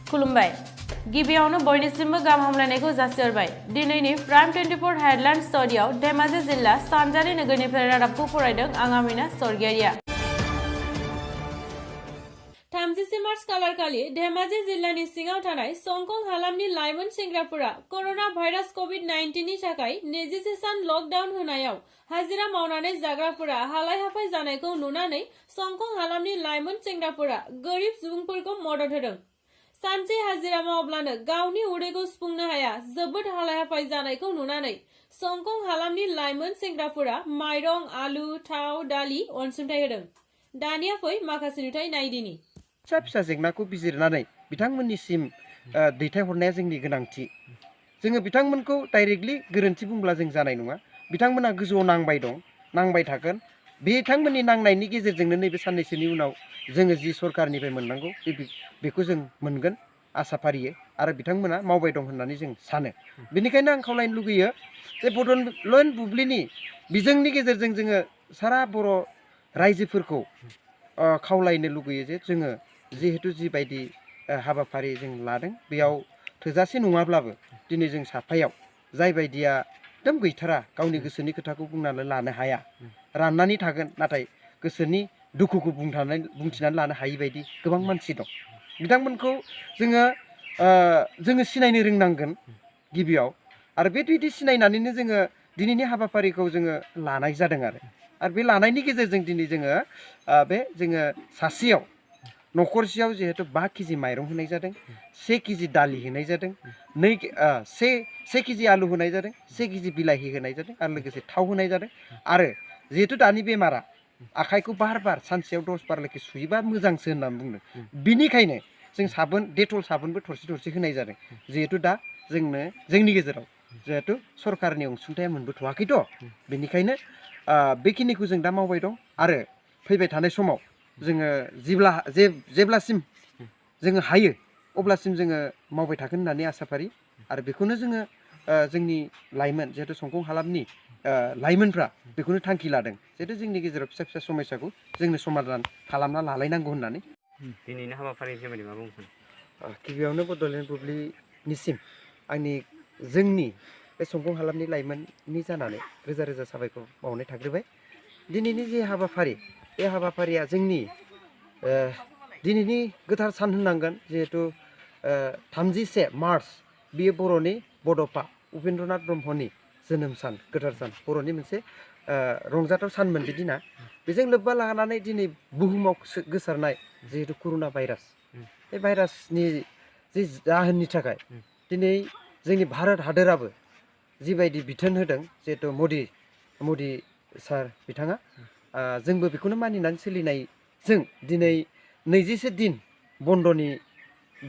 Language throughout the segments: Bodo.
खुलुमबाय गिबियावनो बयनिसिमबो गाहाम हामलायनायखौ जासिहरबाय दिनैनि प्राइम 24 हेडलाइन स्टुडियाव धेमाजि जिल्ला सानजारि नोगोरनिफ्राय रादाबखौ फरायदों आं आमिना सरगियारिया 30 मार्च खालारखालि धेमाजि जिल्लानि सिङाव थानाय संकं हालामनि लाइमोन सेंग्राफोरा करोना भाइरास कोविड-19 नि थाखाय 21 सान लकडाउन होनायाव हाजिरा मावनानै जाग्राफोरा हालाय हाफाय जानायखौ नुनानै संकं हालामनि लाइमोन सेंग्राफोरा गोरिब सुबुंफोरखौ मदद होदों। सानसे हाजिरा मावब्लानो गावनि उदैखौ सुफुंनो हाया जोबोद हालाय हाफाय जानायखौ नुनानै संकं हालामनि लाइमोन सेंग्राफोरा माइरं, आलु, थाव, दालि अनसुंथाइ होदों। दानिया फै माखासे नुथाय नायदिनि। फिसा फिसा जेंनाखौ बिजिरनानै बिथांमोननिसिम दैथायहरनाया जोंनि गोनांथि। जोङो बिथांमोनखौ डाइरेक्टलि गोरोन्थि बुंब्ला जों जानाय नङा। बिथांमोना गोजौआव नांबाय दं, नांबाय थागोन। बिथांमोननि नांनायनि गेजेरजोंनो नैबे साननैसोनि उनाव जोङो जि सरकारनिफ्राय मोननांगौ बेखौ जों मोनगोन आसा फारियो आरो बिथांमोना मावबाय दं होननानै जों सानो। बेनिखायनो आं खावलायनो लुगैयो जे बड'लेण्ड बुब्लिनि बिजोंनि गेजेरजों जोङो सारा बर' रायजोफोरखौ खावलायनो लुगैयो जे जोङो जिहेतु जिबायदि हाबाफारि जों लादों बेयाव थोजासे नङाब्लाबो दिनै जों साफायाव जाय बायदिया एकदम गैथारा गावनि गोसोनि खोथाखौ बुंनानै लानो हाया राननानै थागोन नाथाय गोसोनि दुखुखौ बुंथिनानै लानो हायि बायदि गोबां मानसि दं। बिथांमोनखौ जोङो सिनायनो रोंनांगोन गिबियाव आरो बेबायदि सिनायनानैनो जोङो दिनैनि हाबाफारिखौ जोङो लानाय जादों आरो बे लानायनि गेजेरजों दिनै जोङो सासेयाव न'खरसेयाव जिहेतु 5 केजि माइरं होनाय जादों, 1 केजि दालि होनाय जादों, 1 केजि आलु होनाय जादों, 1 केजि बिलाहि होनाय जादों आरो लोगोसे थाव होनाय जादों। आरो जिहेतु दानि बेमारा आखाइखौ बार सानसेयाव 10 बार लेखि सुयोबा मोजांसो होननानै बुंदों। बिनिखायनो जों साबोन डेटल साबोनबो थरसे होनाय जादों। जिहेतु दा जोंनि गेजेराव जिहेतु सरकारनि अनसुंथाया मोनबोथ'वाखैथ' बेनिखायनो बेखिनिखौ जों दा मावबाय दं आरो फैबाय थानाय समाव जोङो जेब्लासिम जोङो हायो अब्लासिम जोङो मावबाय थागोन होननानै आसा फारियो आरो बेखौनो जोङो जोंनि लाइमोन जिहेतु संकं हालामनि लाइमोनफ्रा बेखौनो थांखि लादों जिहेतु जोंनि गेजेराव फिसा फिसा समस्याखौ जोंनो समाधान खालामना लालायनांगौ होननानै। दिनैनि हाबाफारिनि सोमोन्दै मा बुंगोन? गिबियावनो बड'लेण्ड बुब्लिनिसिम जोंनि बे संकं हालामनि लाइमोननि जानानै रोजा रोजा साबायखर बावनाय थाग्रोबाय। दिनैनि जे हाबाफारि बे हाबाफारिया जोंनि दिनैनि गोथार सान होननांगोन जिहेतु 31 मार्च बियो बर'नि बड'फा उपेन्द्रनाथ ब्रह्मनि जोनोम सान गोथार सान बर'नि मोनसे रंजाथाव सानमोन बे दिना। बेजों लोब्बा लानानै दिनै बुहुमाव गोसारनाय जिहेतु करुना भाइरास बे भाइरासनि जि जाहोननि थाखाय दिनै जोंनि भारत हादोराबो जिबायदि बिथोन होदों जिहेतु मदि सार बिथाङा जोंबो बेखौनो मानिनानै सोलिनायजों दिनै 21 दिन बन्द'नि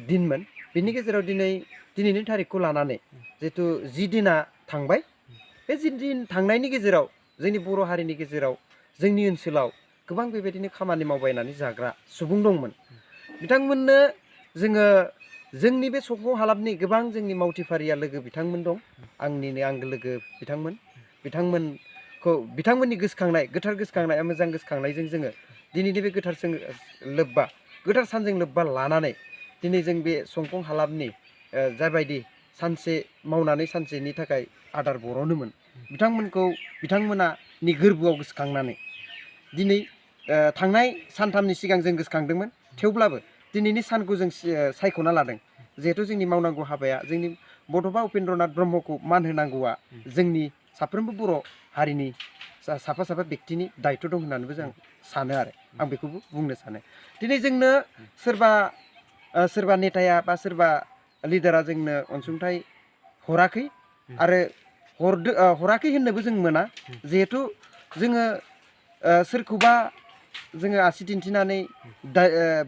दिनमोन। बिनि गेजेराव दिनैनि थारिखखौ लानानै जिहेतु 10 दिना थांबाय। बे 10 दिन थांनायनि गेजेराव जोंनि बर' हारिनि गेजेराव जोंनि ओनसोलाव गोबां बेबायदिनो खामानि मावबायनानै जाग्रा सुबुं दंमोन। बिथांमोननो जोङो जोंनि बे संकं हालामनि गोबां जोंनि मावथि फारिया लोगो बिथांमोन दं। आंनिनो आंगो लोगो बिथांमोननि गोथार गोसोखांनाय मोजां गोसोखांनायजों जोङो दिनैनि बे गोथार सानजों लोब्बा लानानै दिनै जों बे संकं हालामनि जाबायदि सानसे मावनानै सानसेनि थाखाय आदार बर'नोमोन बिथांमोनानि गोरबोआव गोसोखांनानै दिनै थांनाय सानथामनि सिगां जों गोसोखांदोंमोन थेवब्लाबो दिनैनि सानखौ जों सायख'ना लादों जिहेतु जोंनि मावनांगौ हाबाया जोंनि बड'फा उपेन्द्रनाथ ब्रह्मखौ मान होनांगौआ जोंनि साफ्रोमबो बर' हारिनि साफा बेक्तिनि दायथ' दं होननानैबो जों सानो आरो आं बेखौबो बुंनो सानो। दिनै जोंनो सोरबा नेताया बा सोरबा लिडारा जोंनो अनसुंथाइ हराखै आरो हराखै होननोबो जों मोना जिहेतु जोङो सोरखौबा जोङो आसि दिन्थिनानै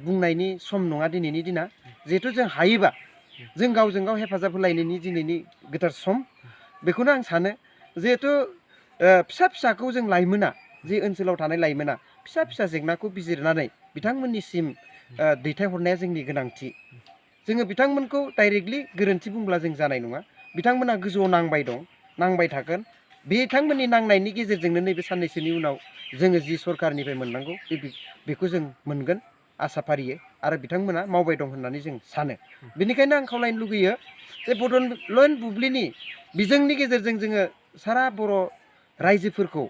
बुंनायनि सम नङा दिनैनि दिना। जिहेतु जों हायोबा जों गावजों गाव हेफाजाब होलायनायनि दिनैनि गोथार सम बेखौनो आं सानो। जिहेतु फिसाखौ जों लाइमोना जि ओनसोलाव थानाय लाइमोना फिसा जेंनाखौ बिजिरनानै बिथांमोननिसिम दैथायहरनाया जोंनि गोनांथि। जोङो बिथांमोनखौ डाइरेक्टलि गोरोन्थि बुंब्ला जों जानाय नङा। बिथांमोना गोजौआव नांबाय दं, नांबाय थागोन। बिथांमोननि नांनायनि गेजेरजोंनो नैबे साननैसोनि उनाव जोङो जि सरकारनिफ्राय मोननांगौ बेखौ जों मोनगोन आसाफारियै आरो बिथांमोना मावबाय दं होननानै जों सानो बेनिखायनो आं खावलायनो लुगैयो जे बड'लेण्ड बुब्लिनि बिजोंनि गेजेरजों जोङो सारा बर' रायजोफोरखौ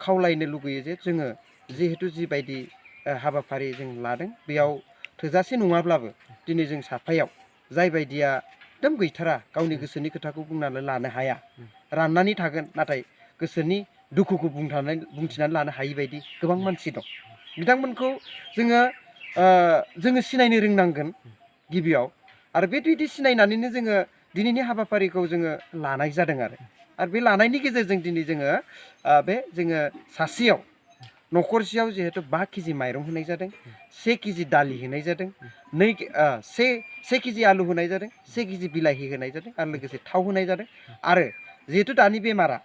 खावलायनो लुगैयो जे जोङो जिहेतु जिबायदि हाबाफारि जों लादों बेयाव थोजासे नङाब्लाबो दिनै जों साफायाव जाय बायदिया एकदम गैथारा गावनि गोसोनि खोथाखौ बुंनानै लानो हाया राननानै थागोन नाथाय गोसोनि दुखुखौ बुंथिनानै लानो हायि बायदि गोबां मानसि दं बिथांमोनखौ जोङो सिनायनो रोंनांगोन गिबियाव आरो बेबायदि सिनायनानैनो जोङो दिनैनि हाबाफारिखौ जोङो लानाय जादों आरो बे लानायनि गेजेरजों दिनै जोङो जोङो सासेयाव न'खरसेयाव जिहेतु 5 केजि माइरं होनाय जादों 1 केजि दालि होनाय जादों 1 केजि आलु होनाय जादों 1 केजि बिलाहि होनाय जादों आरो लोगोसे थाव होनाय जादों आरो जिहेतु दानि बेमारा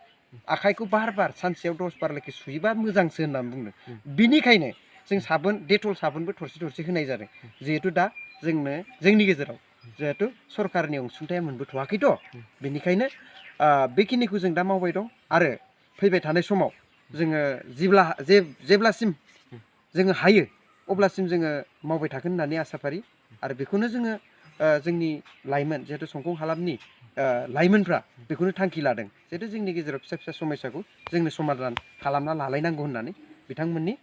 आखाइखौ बार सानसेयाव 10 बार लेखे सुयोबा मोजांसो होननानै बुंदों बिनिखायनो जों साबोन डेटल साबोनबो थरसे होनाय जादों जिहेतु दा जोंनि गेजेराव जिहेतु सरकारनि अनसुंथाया मोनबोथ'वाखैथ' बेनिखायनो बेखिनिखौ जों दा मावबाय दं आरो फैबाय थानाय समाव जोङो जेब्लासिम जोङो हायो अब्लासिम जोङो मावबाय थागोन होननानै आसाफारि आरो बेखौनो जोङो जोंनि लाइमोन जिहेतु संकं हालामनि लाइमोनफ्रा बेखौनो थांखि लादों जिहेतु जोंनि गेजेराव फिसा समस्याखौ जोंनो समाधान खालामना लालायनांगौ होननानै बिथांमोननि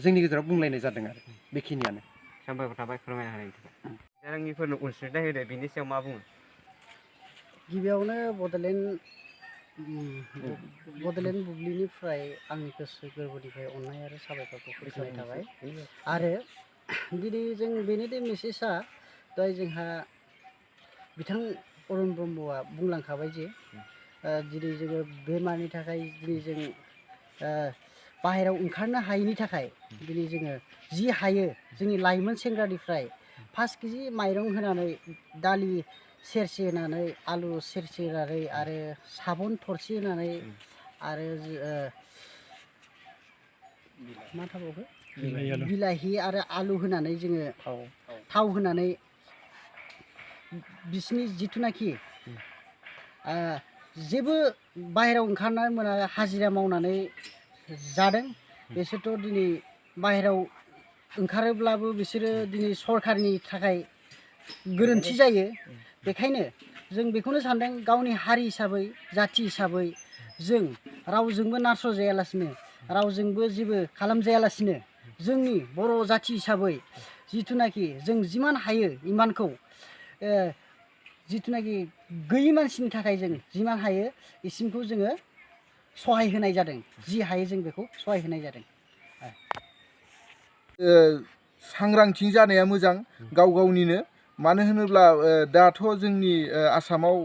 जोंनि गेजेराव बुंलायनाय जादों आरो बेखिनियानो साबायखर थाबाय फोरमायना होनायनि थाखाय जारांगिफोरनो अनसुंथाइ होदो बिनि सायाव मा बुङो गिबियावनो बड'लेण्ड बुब्लिनिफ्राय आंनि गोसो गोरबोनिफ्राय अननाय आरो साबायखरखौ फोरमायनाय थाबाय आरो दिनै जों बेनोदि मेसेजआ दहाय जोंहा बिथां अरुण ब्रह्मआ बुंलांखाबाय जे दिनै जोङो बेमारनि थाखाय दिनै जों बाहेरायाव ओंखारनो हायैनि थाखाय दिनै जोङो जि हायो जोंनि लाइमोन सेंग्रानिफ्राय 5 केजि माइरं होनानै दालि सेरसे होनानै आलु सेरसे होनानै आरो साबन थरसे होनानै आरो मा थाबावखो बिलाहि आरो आलु होनानै जोङो थाव होनानै बिसिनि जिथुनाखि जेबो बाहेरायाव ओंखारनानै मोना हाजिरा मावनानै जादों बिसोरथ' दिनै बाहेरायाव ओंखारोब्लाबो बिसोरो दिनै सरकारनि थाखाय गोरोन्थि जायो बेखायनो जों बेखौनो सानदों गावनि हारि हिसाबै जाथि हिसाबै जों रावजोंबो नासयजायालासिनो रावजोंबो जेबो खालामजायालासिनो जोंनि बर' जाथि हिसाबै जिथुनाखि जों जिमान हायो इमानखौ जिथुनाखि गैयि मानसिनि थाखाय जों जिमान हायो इसिमखौ जोङो सहाय होनाय जादों जि हायो जों बेखौ सहाय होनाय जादों सांग्रांथि जानाया मोजां गाव गावनिनो मानो होनोब्ला दाथ' जोंनि आसामाव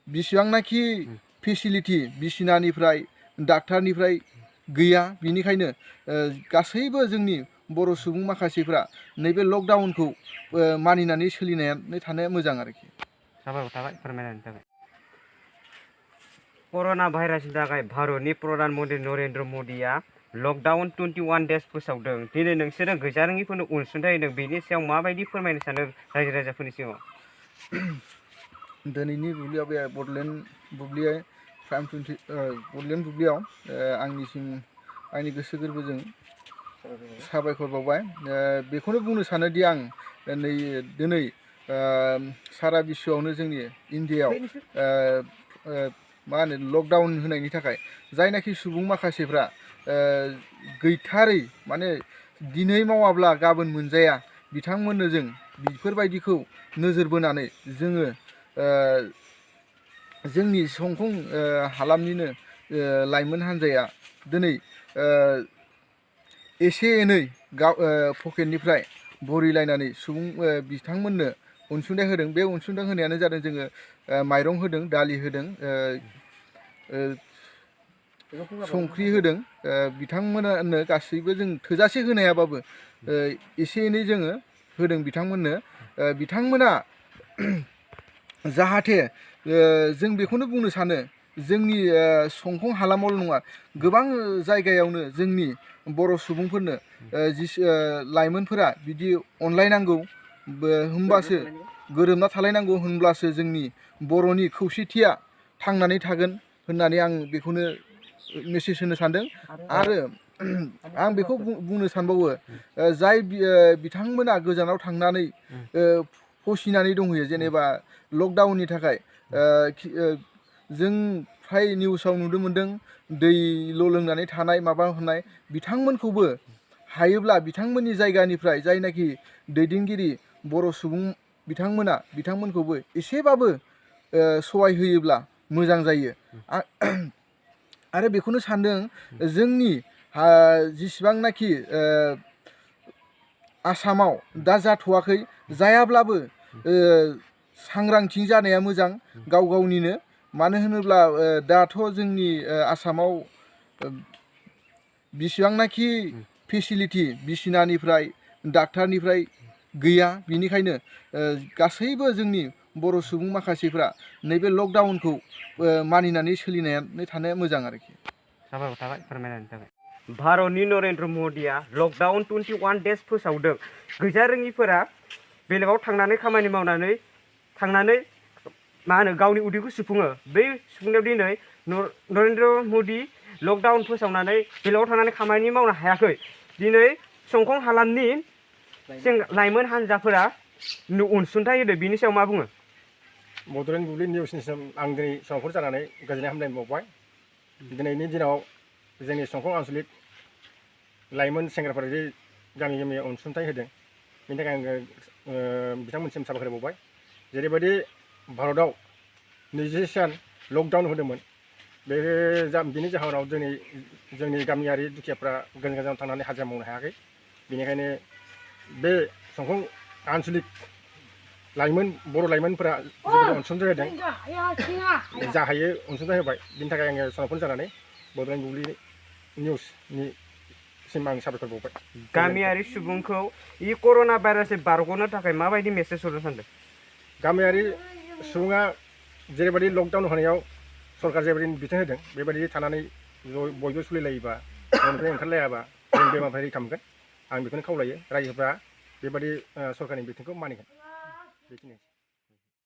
बिसिबांनाखि फेसिलिटि बिसिनानिफ्राय डाक्टारनिफ्राय गैया बिनिखायनो गासैबो जोंनि बर' सुबुं माखासेफ्रा नैबे लकडाउनखौ मानिनानै सोलिनानै थानाया मोजां आरोखि साबायखर थाबाय फोरमायनायनि थाखाय कर'ना भाइरासनि थाखाय भारतनि प्रधान मन्त्रि नरेन्द्र मदिया लकडाउन 21 डेज फोसावदों दिनै नोंसोरो गैजारोङिफोरनो अनसुंथाइ होदों बेनि सायाव माबायदि फोरमायनो सानो रायजो राजाफोरनि सिगाङाव दिनैनि बुब्लियाव बे बड'लेण्ड बुब्लियाव आंनि गोसो गोरबोजों साबायखर बावबाय बेखौनो बुंनो सानोदि आं दिनै सारा बिश्वआवनो जोंनि इन्डियायाव मा होनो लकडाउन होनायनि थाखाय जायनाखि सुबुं माखासेफ्रा गैथारै माने दिनै मावाब्ला गाबोन मोनजाया बिथांमोननो जों बेफोरबायदिखौ नोजोर बोनानै जोङो जोंनि संकं हालामनिनो लाइमोन हान्जाया दिनै एसे एनै पकेटनिफ्राय बरिलायनानै बिथांमोननो अनसुंथाइ होदों बे अनसुंथाइ होनायानो जादों जोङो माइरं होदों दालि होदों संख्रि होदों बिथांमोननो गासैबो जों थोजासे होनो हायाबाबो एसे एनै जोङो होदों बिथांमोना जाहाथे जों बेखौनो बुंनो सानो जोंनि संकं हालामावल' नङा गोबां जायगायावनो जोंनि बर' सुबुंफोरनो लाइमोनफोरा बिदि अनलायनांगौ होमबासो गोरोबना थालायनांगौ होनब्लासो जोंनि बर'नि खौसेथिया थांनानै थागोन होननानै आं बेखौनो मेसेज होनो सानदों आरो आं बेखौ बुंनो सानबावो जाय बिथांमोना गोजानाव थांनानै फसिनानै दंहैयो जेनेबा लकडाउननि थाखाय जों फ्राय निउसाव नुनो मोन्दों दैल' लोंनानै थानाय माबा होनाय बिथांमोनखौबो हायोब्ला बिथांमोननि जायगानिफ्राय जायनाखि दैदेनगिरि बर' सुबुं बिथांमोनखौबो एसेबाबो सहाय होयोब्ला मोजां जायो आरो बेखौनो सानदों जोंनि जेसेबांनाखि आसामाव दा जाथ'वाखै जायाब्लाबो सांग्रांथि जानाया मोजां गाव गावनिनो मानो होनोब्ला दाथ' जोंनि आसामाव बेसेबांनाखि फेसिलिटि बिसिनानिफ्राय डाक्टारनिफ्राय गैया बिनिखायनो गासैबो जोंनि बर' सुबुं माखासेफ्रा नैबे लकडाउनखौ मानिनानै सोलिनानै थानाया मोजां आरोखि साबायखर थाबाय फोरमायनायनि थाखाय भारतनि नरेन्द्र मदिया लकडाउन 21 डेज फोसावदों गैजारोङिफोरा बेलेगाव थांनानै खामानि मावनानै मा होनो गावनि उदैखौ सुफुङो बै सुफुंनायाव दिनै नरेन्द्र मदि लकडाउन फोसावनानै बेलेगाव थांनानै खामानि मावनो हायाखै दिनै संकं हालामनि लाइमोन हान्जाफोरा अनसुंथाइ होदों बिनि सायाव मा बुङो बड'लेण्ड बुब्लि निउसनिसिम आं दिनै संकल जानानै गोजोननाय हामलाय बावबाय दिनैनि दिनाव जोंनि संकल आन्सलिक लाइमोन सेंग्राफोरा जे गामि गामि अनसुंथाइ होदों बेनि थाखाय आङो बिथांमोनसिम साबायखर बावबाय जेरैबायदि भारतआव 20 सान लकडाउन होदोंमोन बिनि जाहोनाव जोंनि गामियारि दुखियाफ्रा गोजान गोजानाव थांनानै हाजिरा मावनो हायाखै बेनिखायनो बे संकल आन्सलिक बर' लाइमोनफोरा जोबोद अनसुंथाइ होदों जा हायो अनसुंथाइ होबाय बिनि थाखाय आङो सनफन जानानै बड'लेण्ड बुब्लि निउसनिसिम आं साबायखर बावबाय गामियारि सुबुंखौ इ कर'ना भाइरासनि बारग'नो थाखाय माबायदि मेसेज हरनो सानदों गामियारि सुबुङा जेरैबायदि लकडाउन होनायाव सरकार जेरैबायदि बिथोन होदों बेबायदि थानानै बयबो सोलिलायोबा न'निफ्राय ओंखारलायाबा जों बेमारनिफ्राय रैखा मोनगोन आं बेखौनो खावलायो रायजोफ्रा बेबायदि सरकारनि बिथोनखौ मानिगोन बेखिनियानोसै